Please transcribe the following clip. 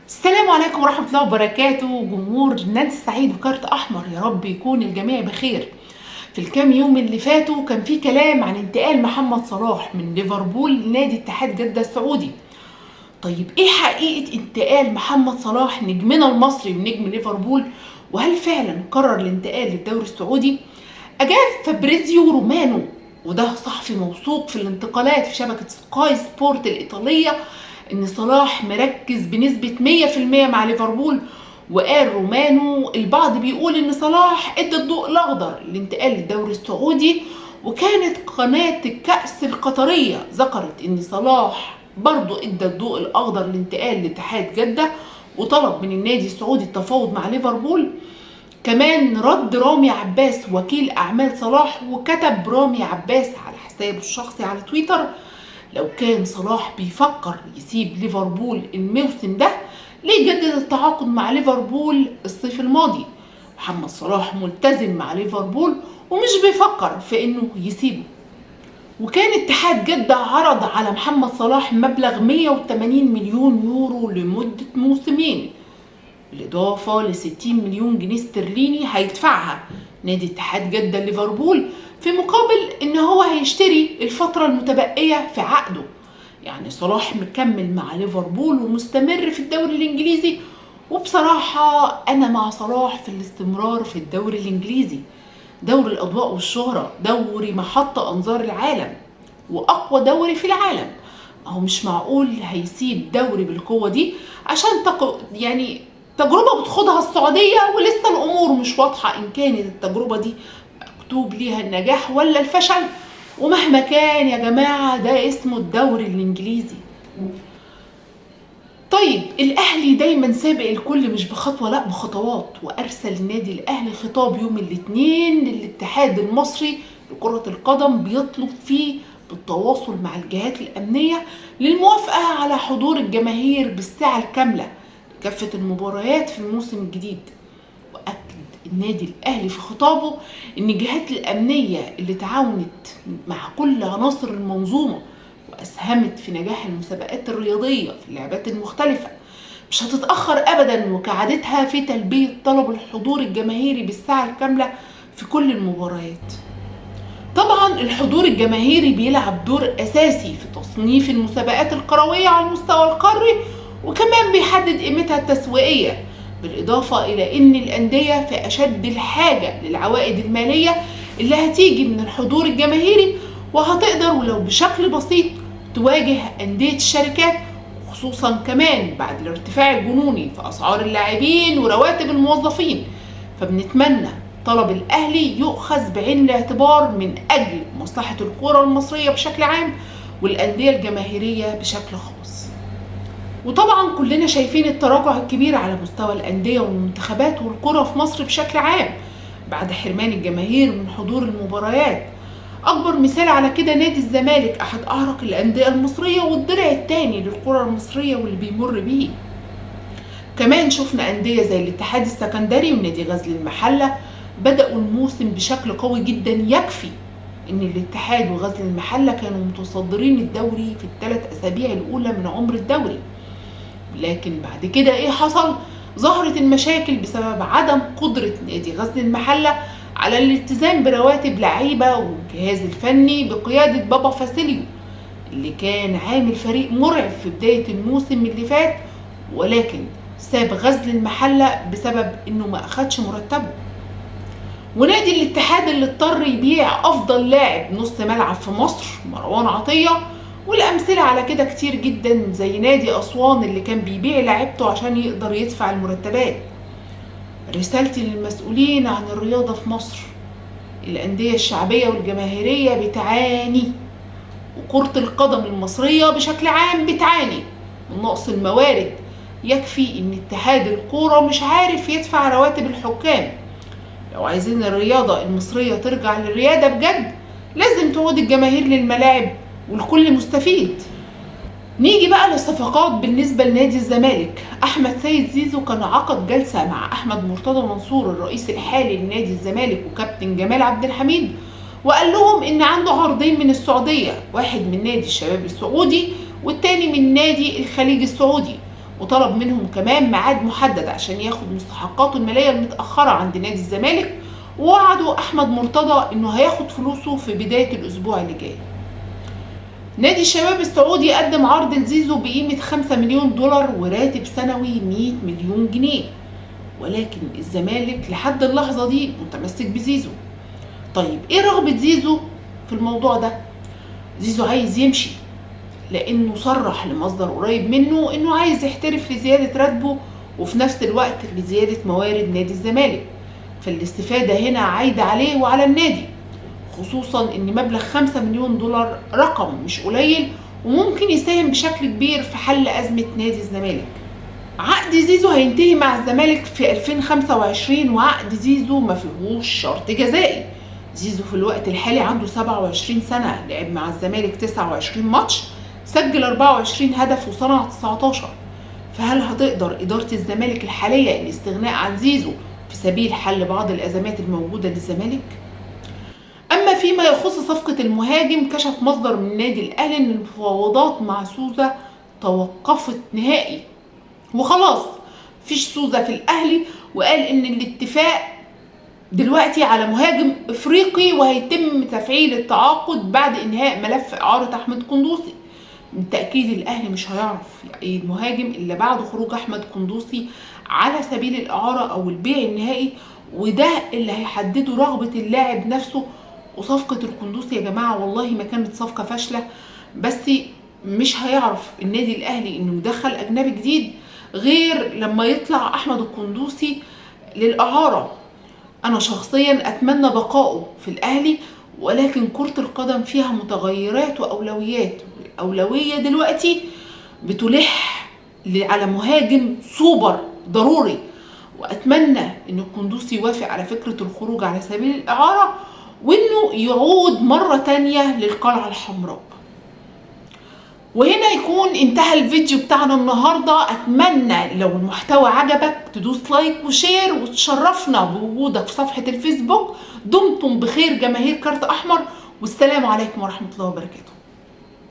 السلام عليكم ورحمة الله وبركاته. جمهور نانسي سعيد وكارت أحمر، يا رب يكون الجميع بخير. في الكام يوم اللي فاتوا كان في كلام عن انتقال محمد صلاح من ليفربول لنادي اتحاد جدة السعودي. طيب ايه حقيقة انتقال محمد صلاح نجمنا المصري ونجم ليفربول؟ وهل فعلا قرر الانتقال للدوري السعودي؟ أجاب فابريزيو رومانو، وده صحفي موثوق في الانتقالات في شبكة سكاي سبورت الإيطالية، إن صلاح مركز بنسبة 100% مع ليفربول. وقال رومانو البعض بيقول إن صلاح ادى الضوء الأخضر للانتقال للدوري السعودي، وكانت قناة الكأس القطرية ذكرت إن صلاح برضو ادى الضوء الأخضر للانتقال لاتحاد جدة وطلب من النادي السعودي التفاوض مع ليفربول. كمان رد رامي عباس وكيل أعمال صلاح، وكتب رامي عباس على حسابه الشخصي على تويتر: لو كان صلاح بيفكر يسيب ليفربول الموسم ده ليه جدد التعاقد مع ليفربول الصيف الماضي؟ محمد صلاح ملتزم مع ليفربول ومش بيفكر في انه يسيبه. وكان اتحاد جدة عرض على محمد صلاح مبلغ 180 مليون يورو لمدة موسمين، بالإضافة ل 60 مليون جنيه استرليني هيدفعها نادي اتحاد جدة ليفربول في مقابل ان هو هيشتري الفترة المتبقية في عقده. يعني صلاح مكمل مع ليفربول ومستمر في الدوري الانجليزي، وبصراحة انا مع صلاح في الاستمرار في الدوري الانجليزي، دوري الاضواء والشهرة، دوري محط انظار العالم واقوى دوري في العالم. هو مش معقول هيسيب دوري بالقوة دي عشان يعني تجربة بتخوضها السعودية ولسه الأمور مش واضحة إن كانت التجربة دي مكتوب ليها النجاح ولا الفشل. ومهما كان يا جماعة ده اسمه الدوري الإنجليزي. طيب الأهلي دايما سابق الكل، مش بخطوة لا بخطوات. وأرسل النادي الأهلي خطاب يوم الاثنين للاتحاد المصري لكرة القدم بيطلب فيه بالتواصل مع الجهات الأمنية للموافقة على حضور الجماهير بالساعة الكاملة كافة المباريات في الموسم الجديد. وأكد النادي الأهلي في خطابه إن الجهات الأمنية اللي تعاونت مع كل عناصر المنظومة وأسهمت في نجاح المسابقات الرياضية في اللعبات المختلفة مش هتتأخر أبدا وكعادتها في تلبية طلب الحضور الجماهيري بالساعة الكاملة في كل المباريات. طبعا الحضور الجماهيري بيلعب دور أساسي في تصنيف المسابقات الكروية على المستوى القاري، وكمان بيحدد قيمتها التسويقية، بالإضافة إلى إن الأندية في أشد الحاجة للعوائد المالية اللي هتيجي من الحضور الجماهيري، وهتقدر ولو بشكل بسيط تواجه أندية الشركات، خصوصا كمان بعد الارتفاع الجنوني في أسعار اللاعبين ورواتب الموظفين. فبنتمنى طلب الأهلي يؤخذ بعين الاعتبار من أجل مصلحة الكرة المصرية بشكل عام والأندية الجماهيرية بشكل خاص. وطبعا كلنا شايفين التراجع الكبير على مستوى الأندية والمنتخبات والكرة في مصر بشكل عام بعد حرمان الجماهير من حضور المباريات. أكبر مثال على كده نادي الزمالك، أحد أعرق الأندية المصرية والضلع الثاني للكرة المصرية واللي بيمر بيه. كمان شفنا أندية زي الاتحاد السكندري ونادي غزل المحلة بدأوا الموسم بشكل قوي جدا، يكفي إن الاتحاد وغزل المحلة كانوا متصدرين الدوري في الثلاث أسابيع الأولى من عمر الدوري. لكن بعد كده ايه حصل؟ ظهرت المشاكل بسبب عدم قدرة نادي غزل المحلة على الالتزام برواتب لعيبة والجهاز الفني بقيادة بابا فاسيليو اللي كان عامل فريق مرعب في بداية الموسم اللي فات، ولكن ساب غزل المحلة بسبب انه ما اخدش مرتبه. ونادي الاتحاد اللي اضطر يبيع افضل لاعب نص ملعب في مصر مروان عطية، والأمثلة على كده كتير جدا زي نادي أسوان اللي كان بيبيع لعيبته عشان يقدر يدفع المرتبات. رسالتي للمسؤولين عن الرياضة في مصر: الأندية الشعبية والجماهيرية بتعاني، وكرة القدم المصرية بشكل عام بتعاني من نقص الموارد. يكفي إن اتحاد الكورة مش عارف يدفع رواتب الحكام. لو عايزين الرياضة المصرية ترجع للريادة بجد لازم تعود الجماهير للملاعب والكل مستفيد. نيجي بقى للصفقات بالنسبة لنادي الزمالك. أحمد سيد زيزو كان عقد جلسة مع أحمد مرتضى منصور الرئيس الحالي لنادي الزمالك وكابتن جمال عبد الحميد، وقال لهم إن عنده عرضين من السعودية، واحد من نادي الشباب السعودي والتاني من نادي الخليج السعودي، وطلب منهم كمان ميعاد محدد عشان ياخد مستحقاته المالية المتأخرة عند نادي الزمالك، ووعدوا أحمد مرتضى إنه هياخد فلوسه في بداية الأسبوع اللي جاي. نادي الشباب السعودي قدم عرض لزيزو بقيمة 5 مليون دولار وراتب سنوي 100 مليون جنيه، ولكن الزمالك لحد اللحظة دي متمسك بزيزو. طيب ايه رغبة زيزو في الموضوع ده؟ زيزو عايز يمشي لانه صرح لمصدر قريب منه انه عايز يحترف لزيادة راتبه وفي نفس الوقت لزيادة موارد نادي الزمالك، فالاستفادة هنا عايدة عليه وعلى النادي، خصوصا ان مبلغ 5 مليون دولار رقم مش قليل وممكن يساهم بشكل كبير في حل أزمة نادي الزمالك. عقد زيزو هينتهي مع الزمالك في 2025، وعقد زيزو ما فيهوش شرط جزائي. زيزو في الوقت الحالي عنده 27 سنة، لعب مع الزمالك 29 ماتش، سجل 24 هدف وصنع 19. فهل هتقدر إدارة الزمالك الحالية الاستغناء عن زيزو في سبيل حل بعض الأزمات الموجودة للزمالك؟ أما فيما يخص صفقة المهاجم، كشف مصدر من النادي الأهلي أن المفاوضات مع سوزا توقفت نهائي وخلاص فيش سوزا في الأهلي، وقال إن الاتفاق دلوقتي على مهاجم إفريقي وهيتم تفعيل التعاقد بعد إنهاء ملف إعارة أحمد قندوسي. بالتأكيد الأهلي مش هيعرف يعيد مهاجم إلا بعد خروج أحمد قندوسي على سبيل الإعارة أو البيع النهائي، وده اللي هيحدده رغبة اللاعب نفسه. وصفقة القندوسي يا جماعة والله ما كانت صفقة فاشلة، بس مش هيعرف النادي الأهلي إنه يدخل أجنبي جديد غير لما يطلع أحمد القندوسي للإعارة. أنا شخصيا أتمنى بقائه في الأهلي، ولكن كرة القدم فيها متغيرات وأولويات. الأولوية دلوقتي بتلح على مهاجم سوبر ضروري، وأتمنى إن القندوسي يوافق على فكرة الخروج على سبيل الإعارة وإنه يعود مرة تانية للقلعة الحمراء. وهنا يكون انتهى الفيديو بتاعنا النهاردة. أتمنى لو المحتوى عجبك تدوس like و share وتشرفنا بوجودك في صفحة الفيسبوك. دمتم بخير جماهير كارت أحمر، والسلام عليكم ورحمة الله وبركاته.